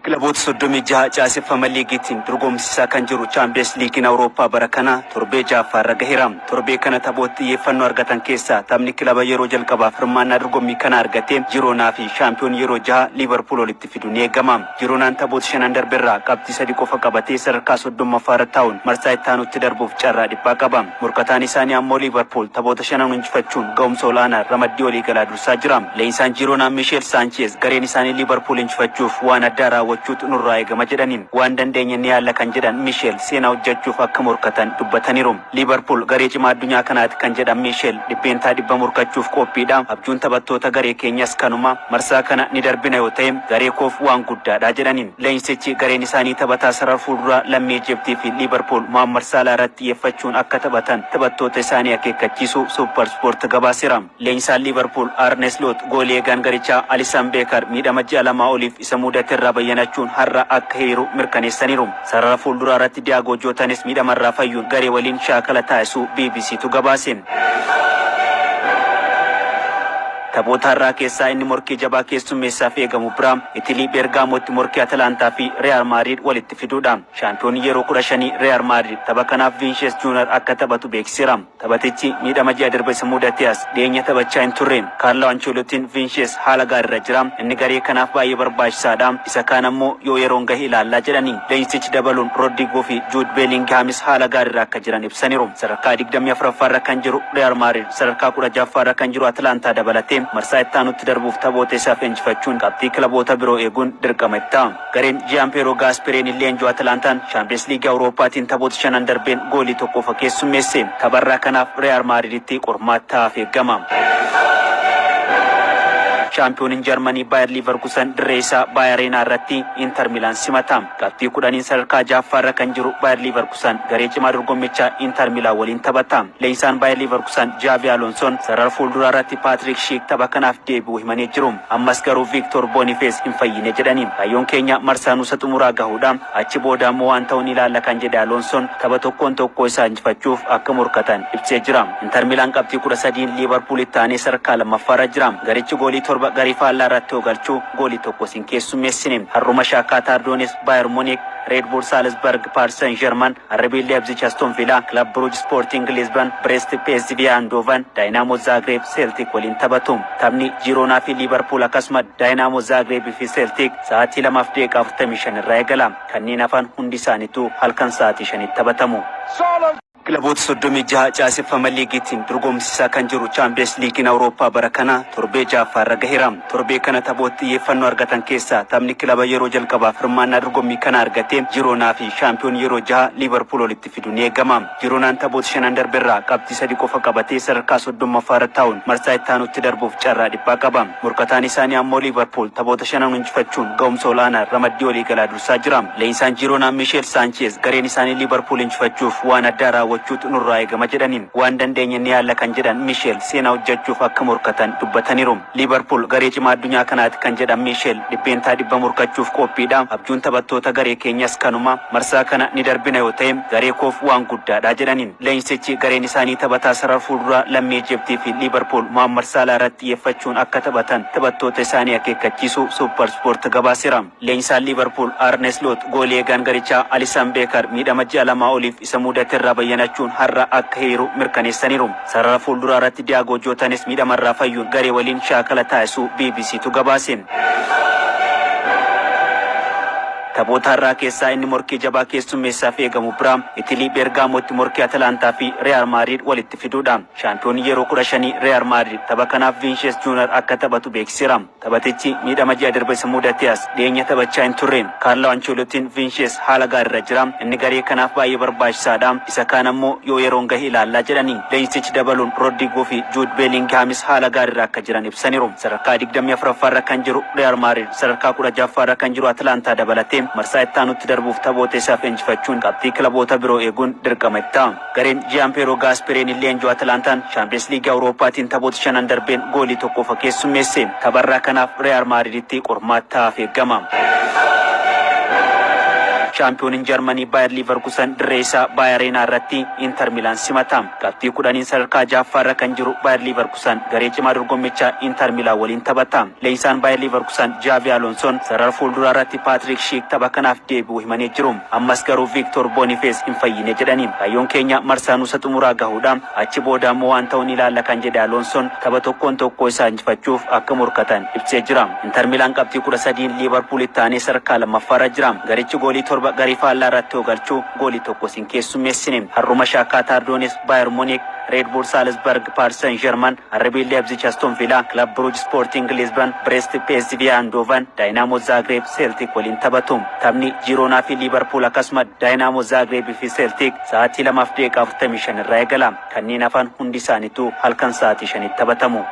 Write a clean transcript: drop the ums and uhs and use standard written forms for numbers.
Kilaboota 36 caaseffama liigiitiin dorgomsiisaa kan jiru Chaampiyeens Liigiin Awurooppaa bara kana torbee ja'affaa irra gaheera. Torbee kana taphoota xiyyeeffannoo argatan keessaa taphni kilaba yeroo jalqabaaf hirmaannaa dorgommii kana argate Jiroonaa fi shaampiyoon yeroo jaha Liivarpuul walitti fidu ni eegama. Jiroonaan taphoota shanan darberraa qabxii 3 qofa qabatee sadarkaa 30ffaa irra taa'uun marsaa itti aanutti darbuuf carraa dhiphaa qaba. Morkataan isaanii ammoo Liivarpuul taphoota shanan injifachuun ga'umsa ol'aanaan ramaddii waliigalaa dursaa jira. Leenjisaan Jiroonaa Misheel Saancheez gareen isaanii Liivarpuul injifachuuf waan addaa raawwachuutu nurraa eegama jedhaniin. Waan dandeenye ni yaalla kan jedhan Misheel seenaa hojjechuuf akka morkatan dubbataniiru. Liivarpuul garee cimaa addunyaa kanaati kan jedhan Misheel 100% morkachuuf qophiidha. Abjuun taphattoota garee keenyas kanuma, marsaa kana ni darbina yoo ta'e garee koof waan guddaadha jedhaniin. Leenjisichi gareen isaanii taphataa sarara fuulduraa lammii Ijiptii fi Liivarpuul Mohammad Saalaa irratti xiyyeeffachuun akka taphatan taphattoota isaanii akeekkachiisuu Suuppar Ispoort gabaaseera. Leenjisaan Liivarpuul Aarne Sloot goolii eegaan garichaa Alisaan Beekar miidhama ji'a lamaa oliif isa mudate irraa bayyanachuun har'a akka hiriiru mirkaneessaniiru. Sarara fuulduraa irratti Diyaagoo Jootanis miidhamarraa fayyuun garee waliin shaakala taasisuu BBCtu gabaase. Taphoota har'aa keessaa inni morkii jabaa keessummeessaaf eegamu biraa Itilii Beergaamootti morkii Atalaantaa fi Real Maadriid walitti fiduudha. Shaampiyoonii yeroo 15 Real Maadriid tapha kanaaf Viinshees Juunar akka taphatu beeksiseera. Taphatichi miidhama ji'a darbe isa mudatee as dhiyeenya taphachaa hin turre. Kaarloo Ancheelottiin Viinshees haala gaariirra jira. Inni garee kanaaf baay'ee barbaachisaadha. Isa kaan ammoo yoo yeroon gahe ilaallaa jedhani. Leenjisichi dabaluun Roodrigoo fi Juud Beelingihaamis haala gaariirra akka jiran ibsaniiru. Sadarkaa 24ffaarra kan jiru Real Maadriid sadarkaa 16ffaarra kan jiru Atlaantaa dabalatee marsaa itti aanutti darbuuf taphoota isaaf injifachuun qabxii kilaboota biroo eeguun dirqama itti ta'a. Gareen Jiyaampeeroo Gaaspereeniin leenji'u Atlaantaan Shaampiyeens Liigii Awurooppaatiin taphoota shanan darbeen goolii tokko qofa keessummeesse. Tapharraa kanaaf Real Maadriditti qormaata ta'aaf eegama. Shaampiyooniin Jarmanii Baayer Liivarkusan dirree isaa Baay Areenaa irratti Inter Milaan simata. Qabxii 10n sadarkaa ja'affaarra kan jiru Baayer Liivarkusan garee cimaa dorgommichaa Inter Milaan waliin taphata. Leenjisaan Baayer Liivarkusan Jaavi Alonsoon sarara fuulduraa irratti Paatrik Shiik tapha kanaaf deebi'uu himanii jiru. Ammas garuu Viiktoor Boonifees hin fayyine jedhani. Kaayyoon keenya marsaa nuusa xumuraa gahuudha. Achi booda ammoo waan ta'u ni ilaalla kan jedhe Alonsoon tapha tokkoon tokkoo isaa injifachuuf akka morkatan ibsee jira. Inter Milaan qabxii 13n Liivarpuulitti aanee sadarkaa lammaffaarra jira. Garichi goolii 7 garee faallaa irratti yoo galchu goolii tokkos hin keessummeessine. Har'uma Shaakkaataar Doones, Baayer Munik, Red Bull Salzburg, Paris Saint-Germain, RB Leipzig, Aston Villa, Club Brugge, Sporting Lisbon, Brest, PSV Eindhoven, Dynamo Zagreb, Celtic waliin taphatu. Taphni Jiroonaa fi Liivarpuul akkasuma Dynamo Zagreb fi Celtic sa'aatii 2:45 irraa eegala. Kanneen hafan hundi isaaniituu halkan sa'aatii 5tti taphatamu. Kilaboota 36 caaseffama liigiitiin dorgomsiisaa kan jiru Chaampiyeens Liigiin Awurooppaa bara kana torbee ja'affaa irra gaheera. Torbee kana taphoota xiyyeeffannoo argatan keessaa taphni kilaba yeroo jalqabaaf hirmaannaa dorgommii kana argate Jiroonaa fi shaampiyoon yeroo jaha Liivarpuul walitti fidu ni eegama. Jiroonaan taphoota shanan darberraa qabxii 3 qofa qabatee sadarkaa 30ffaa irra taa'uun marsaa itti aanutti darbuuf carraa dhiphaa qaba. Morkataan isaanii ammoo Liivarpuul taphoota shanan injifachuun ga'umsa ol'aanaan ramaddii waliigalaa dursaa jira. Leenjisaan Jiroonaa Misheel Saancheez gareen isaanii Liivarpuul injifachuuf waan addaa raawwachuutu nurraa eegama jedhaniin. Waan dandeenye ni yaalla kan jedhan Misheel seenaa hojjechuuf akka morkatan dubbataniiru. Liivarpuul garee cimaa addunyaa kanaati kan jedhan Misheel 100% morkachuuf qophiidha. Abjuun taphattoota garee keenyas kanuma. Marsaa kana ni darbina yoo ta'e garee koof waan guddaadha jedhaniin. Leenjisichi gareen isaanii taphataa sarara fuulduraa lammii Ijiptii fi Liivarpuul Mohammad Saalaa irratti xiyyeeffachuun akka taphatan taphattoota isaanii akeekkachiisuu Suuppar Ispoort gabaaseera. Leenjisaan Liivarpuul Aarne Sloot goolii eegaan garichaa Alisaan Beekar miidhama ji'a lamaa oliif isa mudate irraa bayyanachuun har'a akka hiriiru mirkaneessaniiru. Sarara fuulduraa irratti Diyaagoo Jootanis miidhamarraa fayyuun garee waliin shaakala taasisuu BBCtu gabaase. Taphoota har'aa keessaa inni morkii jabaa keessummeessaaf eegamu biraa Itilii Beergaamootti morkii Atalaantaa fi Real Maadriid walitti fiduudha. Shaampiyoonii yeroo 15 Real Maadriid tapha kanaaf Viinshees Juunar akka taphatu beeksiseera. Taphatichi miidhama ji'a darbe isa mudatee as dhiyeenya taphachaa hin turre. Kaarloo Ancheelottiin Viinshees haala gaariirra jira. Inni garee kanaaf baay'ee barbaachisaadha. Isa kaan ammoo yoo yeroon gahe ilaallaa jedhani. Leenjisichi dabaluun Roodrigoo fi Juud Beelingihaamis haala gaariirra akka jiran ibsaniiru. Sadarkaa 24ffaarra kan jiru Real Maadriid sadarkaa 16ffaarra kan jiru Atlaantaa dabalatee marsaa itti aanutti darbuuf taphoota isaaf injifachuun qabxii kilaboota biroo eeguun dirqama itti ta'a. Gareen Jiyaampeeroo Gaaspereeniin leenji'u Atlaantaan Shaampiyeens Liigii Awurooppaatiin taphoota shanan darbeen goolii tokko qofa keessummeesse. Tapharraa kanaaf Real Maadriditti qormaata ta'aaf eegama. Shaampiyooniin Jarmanii Baayar Liivarkusan dirree isaa Baayar Areenaa irratti Inter Milaan simata. Qabxii 10n sadarkaa ja'affaarra kan jiru Baayar Liivarkusan garee cimaa dorgommichaa Inter Milaan waliin taphata. Leenjisaan Baayar Liivarkusan Jaavi Alonsoon sarara fuulduraa irratti Paatrik Shiik tapha kanaaf deebi'uu himanii jiru. Ammas garuu Viiktoor Boonifees hin fayyine jedhani. Kaayyoon keenya marsaa nuusa xumuraa gahuudha. Achi booda ammoo waan ta'u ni ilaalla kan jedhe Alonsoon, tapha tokkoon tokkoo isaa injifachuuf akka morkatan ibsee jira. Inter Milaan qabxii 13n Liivarpuulitti aanee sadarkaa lammaffaarra jira. Garichi goolii 7 garee faallaa irratti yoo galchu goolii tokkos hin keessummeessine. Har'uma Shaakaataar Doonesk, Baayer Muunik, Red Bull Salzburg, Paris Saint-Germain, RB Leipzig, Aston Villa, Club Brugge, Sporting Lisbon, Brest, PSV Eindhoven, Dynamo Zagreb, Celtic waliin taphatu. Taphni Jiroonaa fi Liivarpuul akkasuma Dynamo Zagreb fi Celtic sa'aatii 2:45 irraa eegala. Kanneen hafan hundi isaaniitu halkan sa'aatii 5tti taphatamu.